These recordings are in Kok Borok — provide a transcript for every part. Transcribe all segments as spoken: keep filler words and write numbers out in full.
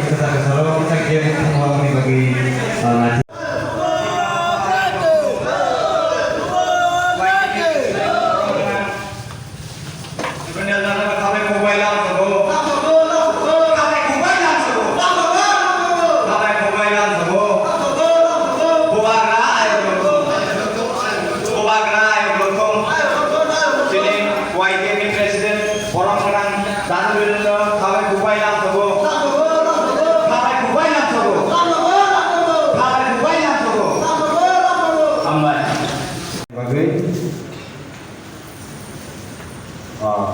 Kwtal kwtal o kisa khe thangma wngni bagwi, ah, Bubagra ayok rok, bubagra ayok rok thung. Chini Y T F ni president, borom gwnang Danu Birendra, khabai kubai lam thogo. Khabai kubai lam thogo. Khabai kubai lam thogo. Hambai. Bagwi. Ah,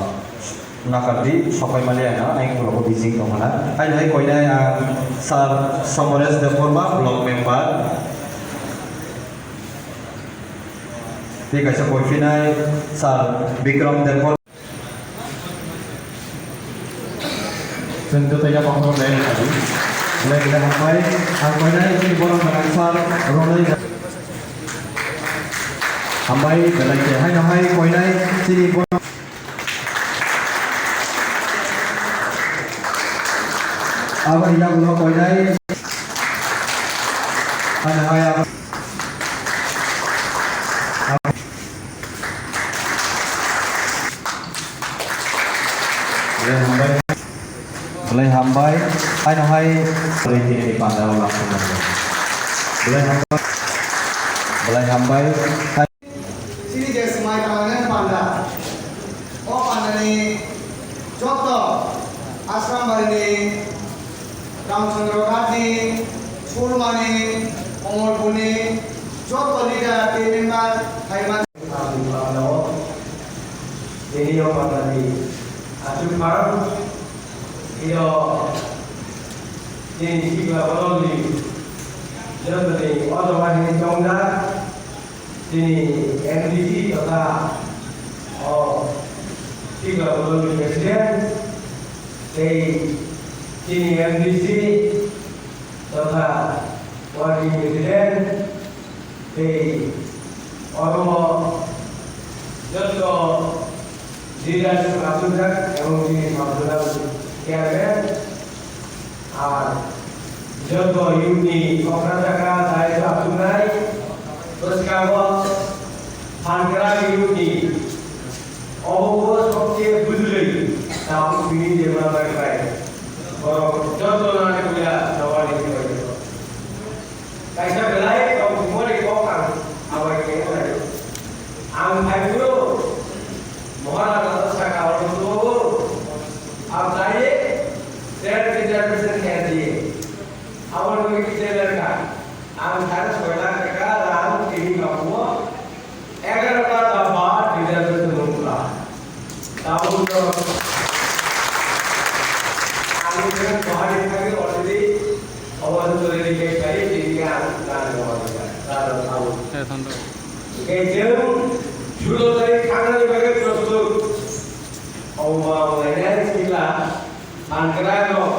nakardi, sopai maliya na, ayang ulo ko busy tong hana. Ayang hai koinai ang Sir Somoresh Debbarma, block member. Tei kaisa koifinai Sir Bikram Debbarma. Chwng joto yapha phano dai kha di. Belai belai hambai. Ang koinai chini borok gwnang sir Ronai. Hambai belai khe haino hai koinai chini borok. Aboni yagulo koinai. Haino hai abo. Belai hambai. Belai hambai. Haino hai. Belai tini panda o lam swnamjak. Belai hambai. Belai hambai. Chini je swmai tangnai panda. O pandani joto Ashram barini Ramchandra Ghat ni, Sulmani, Omorpurni joto leader, team member, phaima. Tini o pandani achuk phang, iyo tini sikla bodolni jotoni o jaga hini tongda. Chini M D C totha o Tripura Bodolni President, tei chini M D C totha Working President, tei oro joto leaders achukjak, ebong chini Saudhural Chairman, ar joto youth ni kok rajak kha, dai kha, achuknai, bwskango phan kwrak youth ni, obo bo sobse bujlwi tabuk bini jeba bai bai. Borok joto no ani puila jawani khe bai. Kaisa belai tongthokma ni kok ang abai khe nai. Ang phai phuru Maharaja no saka oro tu ang taiye state reservation khe diye. Abo ni kisa lerka ang thani soi lakh taka rang tini kapuo. Egaroh ta daba reservation nungkha. Tabuk no ang khe Guwahati thangwi already obo already khe khai tini khe ang nang Guwahati kha. Tabuk. Hwnkhe chwng sulo tarik thangnani bagwi prostut. Obo ma wnglainai sikla phan kwrak rok.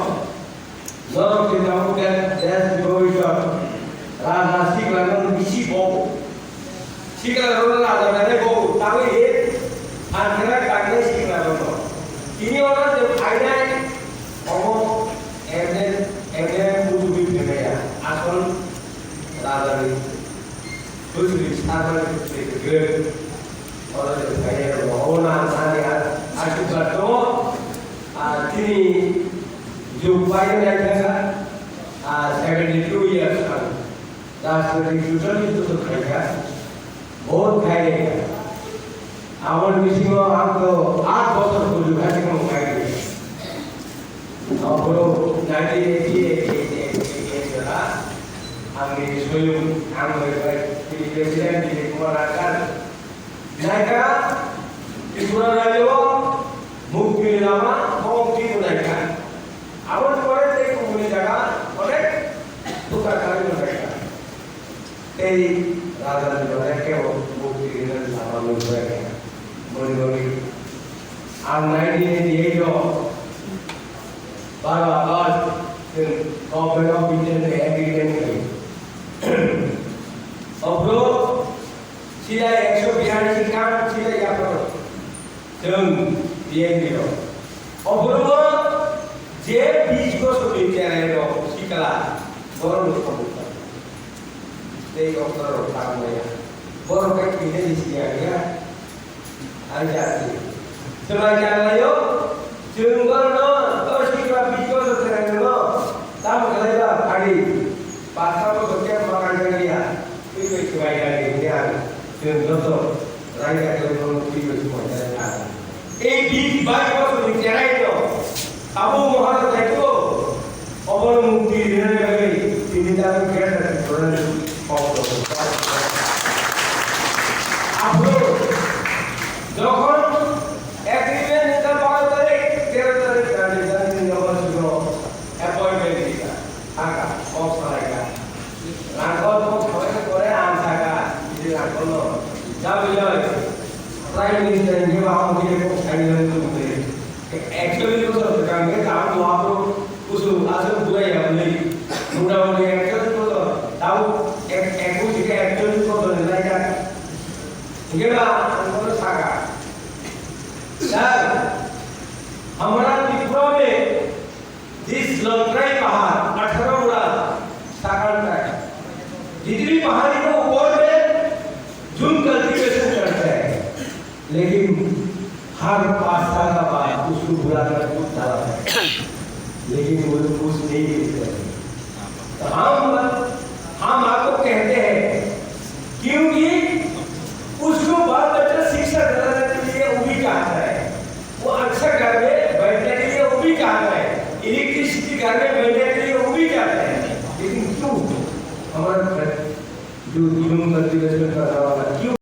Norok se tabuk de-, desh ni bhobishot. Raja sikla no bisi bobo. Sikla rok no raja nai bobo. Tabuk he phan kwrak tangnai sikla rok no. Tini oro je phainai omo M L A, M L A butubi phainai ya. Asol raja ni. Bwswk ni sakmani bwswk kwrwi. Oro se khaina rwgo. Obo no ang sani a, a chubato, a, chini juk paina naikha, a, seventy two years ang. Rajniti totally bwswk khaikha. Vote khaikha. Aboni bisingo ang to aat bochor kuju kha, chikon khaikha. Aphuru nineteen eighty-eight, eighty-eight, eighty-eight jora, angni soyung, ang bai bai, bini president, Vijay Kumar Rangkar, naikha, Tripura rajyo, mukti ni lama, mukti naikha. Aboni pore tei kubuni jaga, onek, tukar kari naikha. Tei raja ni bagwi kebo mukti rinani lama nukjakya. Moni bagwi ang nineteen eighty-eight o baro August chwng Government of India ni agreement khai. Ophuru sida ekso biyalish ni kam sida yapro. Chwng T N P rok. Oborok je bis bosor ni chwrai Ei oktorok tangmaya. Borok khe kini ni siya ya. Ai jati. Swmai janglayo. Chwng borno dosh ba bish bosor thwngnaino. Tamo khlai ba phari. Pastor bo khe makan jangya. Twi bai swmai jangya. Chwng joto. Raida khe borno twi bai swmai jangya. Ei bish baish bosorni cheraino abo Maharaj Daito obono mukti rinani bagwi tini tabuk Greater Tipraland kok rwkha. Aphuru jokhon agreement wngkha baro tarik, tero tarik rani jani ni nogo sugo appointment rikha. Thangkha, kok salaikha. Rangkhol kok salaina pore ang sakha, bini rangkholno, "Jabri jai, Prime Minister ni ba ang bini kok saina tongwi." Actually, bosor swkang khe ang bo aphuru kusu aswk burai ya hwnwi. Mota moti actually bosor, tamo ek-, ekush theke ekchollish bosor ni laijak. Hingke ba ang bono sakha, "Sir, hamara Tripura mein जिस लंगड़ाई पहाड़ अठारह मुड़ा सागर का है, जितनी पहाड़ी के ऊपर में झूम कल्टीवेशन करते हैं, लेकिन हर पाँच साल का बाद उसको बुलाकर दूध डाला है, लेकिन वो कुछ नहीं देते हैं।" तो हम, हम आपको कहते हैं, क्योंकि उसको बाल बच्चा शिक्षा दिलाने के लिए वो भी चाहता है, वो अच्छा घर में बैठने के लिए वो भी चाहता है, इलेक्ट्रिसिटी घर में बैठने के लिए वो भी चाहता है, लेकिन क्यों हमारा घर जो झूम कल्टीवेशन करने वाला क्यों?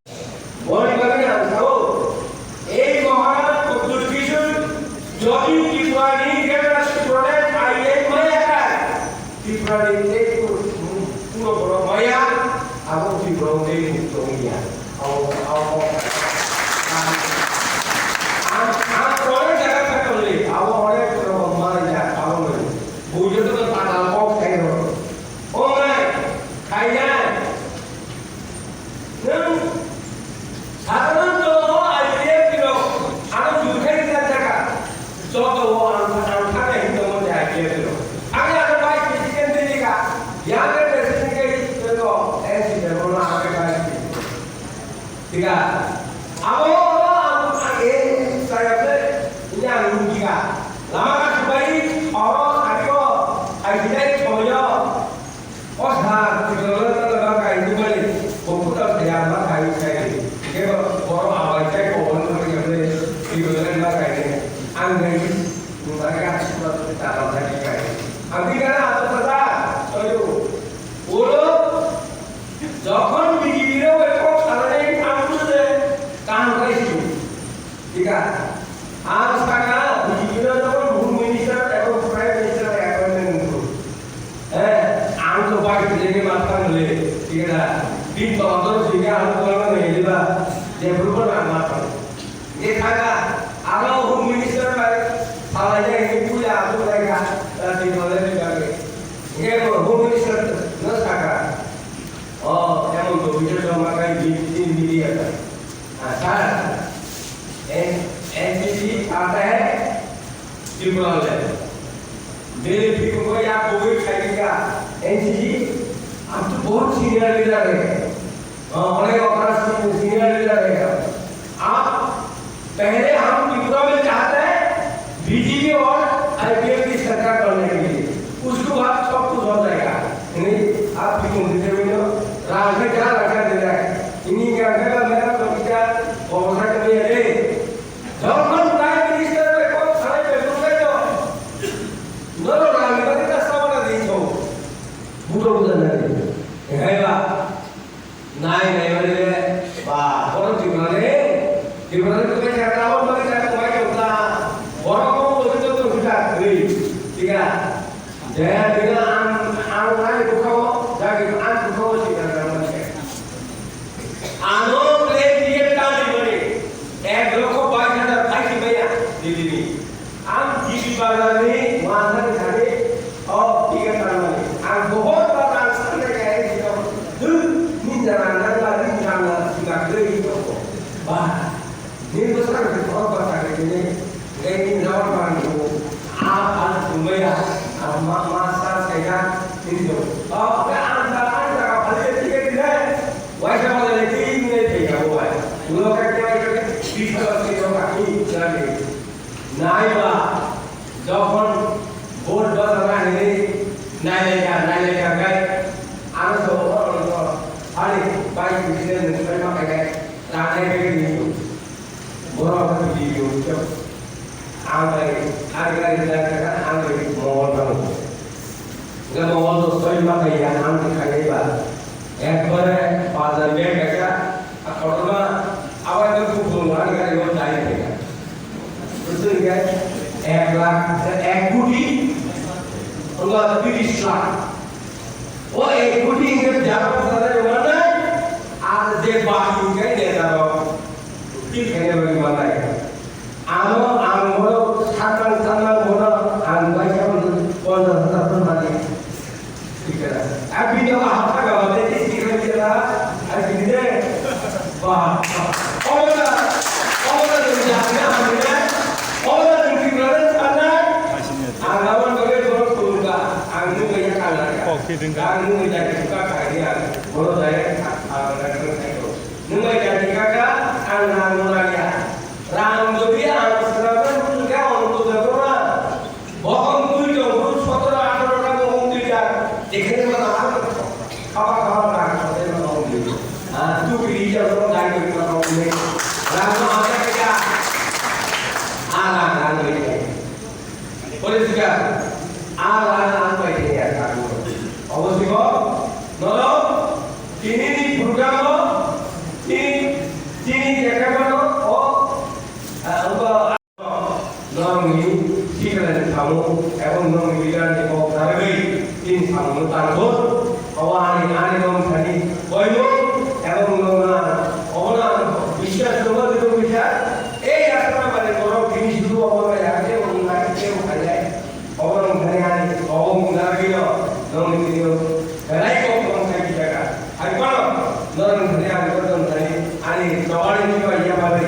Boni bagwi ang sao, ei Maharaj Pradyut Kishore, jodi Tripura ni Greater Tipraland aiwi maya kha, Tripura ni tei puro, puro borok maya, abo Tripura tei mukto wngya. Abo, abo, ang, ang, ang onek jaga kha tongli, abo onek borok maya, abo nai. Bujo to tata kok khai ro. O nai, khai nai. Nwng sadharon jono I P F ni rok ano juthai rijak jakha. Joto o ang, ang thangya hinwi tongo je I P F ni rok. Ang ano vice president twi rikha. Yang khe president khe tongo, N C P bono ang khe vice president. Thik kha? Abo ang, ang e sayap le, ini ang nung thik kha. Lama kha subai, oro sakyo, ai jinai choyo. O sir, twi tongna tongna ba kainwi mani, bo kutal saya ma kai sai. Kebo boro abai sai ko on ko kebo twi tongna ba kai. Ang ngai, nung ba ka sima ta ba kai kai. Ang bi kana ato ta ta, soyo. Olo, jokhon B J P ro ko salai ang tu se kam kai si. Thik kha? Ang sakha, B J P no jokon Home Minister ebong Prime Minister appointment wngkhu. Eh, ang to bai bijeni matha mole, thik kha? Bin tondor sini ang to ang nai diba, je purbo na matha. Ni thangkha, aro Home Minister bai salai jai ni puja ang to bai kha, eh, di mole ni bage. Ni Home Minister no sakha. Oh, emon to bijak joma kai bin tin media ka. हाँ, sir, N-, NCC आता है ट्रिपुरा में। मेरे पीपल को या कोई खाएगा, एनसीसी, आप तो बहुत सीनियर लीडर है। हाँ, बड़े ऑफिसर, सीनियर लीडर है। आप पहले हम त्रिपुरा में चाहते हैं बीजेपी और आईपीएफ की सरकार बनने के लिए, उसके बाद सब कुछ हो जाएगा। नहीं, आप भी कौन से में हो? राज में क्या रखा दे रहा है? इन्हीं क्या रखा मेरा तो क्या भरोसा कमी है रे? जब हम प्राइम मिनिस्टर में कौन सारे पे घुस गए तो नरो रानी का कितना सामान नहीं छो। बुरा बुरा नहीं है। है बा। Nai, nai, mani le, ba, borok Tripura le, Tripura le tukai kha, tabok bagwi kha, tukai kha, borok bo bagwi joto kha, twi, thik kha? Je, bini ang, ang, ani bwkhao, jagwi ang bwkhao si kha, kha, mani kha. Ano plane ticket ta di mani, ek lokho bais hajar khai si maya, Delhi ni. Ang G P bazar ni wanjani thani, o ticket tanmani. Ang bohor bar ang sanai kaya ni jino. Dun, ni jana nang la, ni jana sila kiri jino. Ba, ni besar ni bohor bar sakri ni, ni ni lawan bar ni ko. A, a, Dubai a, a, ma, ma, sa, saya, ni jino. O, ba, ang da, ang da, bali ticket ni, Nai, nai, nai, nai, nai, nai, nai, ano so, ano so, ani, bai, bisi, nung, sai, ma, kai, kai, ta, nai, nai, nai, nai, borok, video, video, ang, bai, ari, ari, nai, nai, nai, ang, bai, mongol, nang, nang, mongol, to, sai, ma, kai, ya, ang, kai, kai, ba, ekbare, bazar, bag, kai, kai, a, kotorma, abai, to, kubun, ang, kai, yo, dai, kai, kai. Bujiya, ek lakh, ek koti, wngkha tris lakh. O ek koti hwnkhe jara bwsajak rok manai, ar je baki hwnkhe neta rok, twi khaina bagwi manai. Ano ang bono saknang saknang bono ang bai khe ponchash hajar rok mani. Abini o hapta gabate tei sikra sikra, abini de. Ba. Oboda, oboda jodi jati na hamina, oboda jodi sikra na sana, ang awan bagai bono tulunga, ang nungga ya kala ya. Ang nungga jadi buka kaya, bono jaya kala kala kala. Nungga jadi kaka, ang nang nungga ya. Rang jodi ang sikra na nungga, ang nungga. Bohong twi tong, bru sotoro atharo ta bohong twi ta, jekhene mano ang khaba khaba ta, khode mano bohong twi. Ah, tu kiri ja bohong dai twi mano bohong twi. Rang no ate kaya. Ala rang twi. Pore sika. Ala rang pai ya ta. Obo sibo. Nolo. Tini ni program o. Tini, tini jekhene mano. O. Ah, obo. Nongni sikla ni samung, ebong nongni leader ni kok narwgwi tini samung no tangbo. Obo ani, ani nong thani koimo, ebong nongna, obo na biswas tongo, dito biswas. Ei, asra mani borok tini suru obo na ya, tei obo na, tei obo khailai. Obo nong thani ani, obo narwgwi no, nongni tini o, belai kok tong thai bisaka. Hai kono, nong thani ani, nong thani ani, tawani ni ba ya ba ri.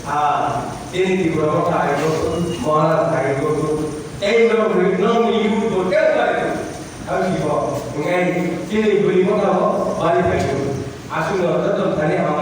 Ah, chini Tripura Motha ayuk, Maharaj ayuk, tei norok ni, norok ni youth bo tei bai. Ang si bo, ngai chini bwrwi motha bo bari pai. Aswk no joto thani ang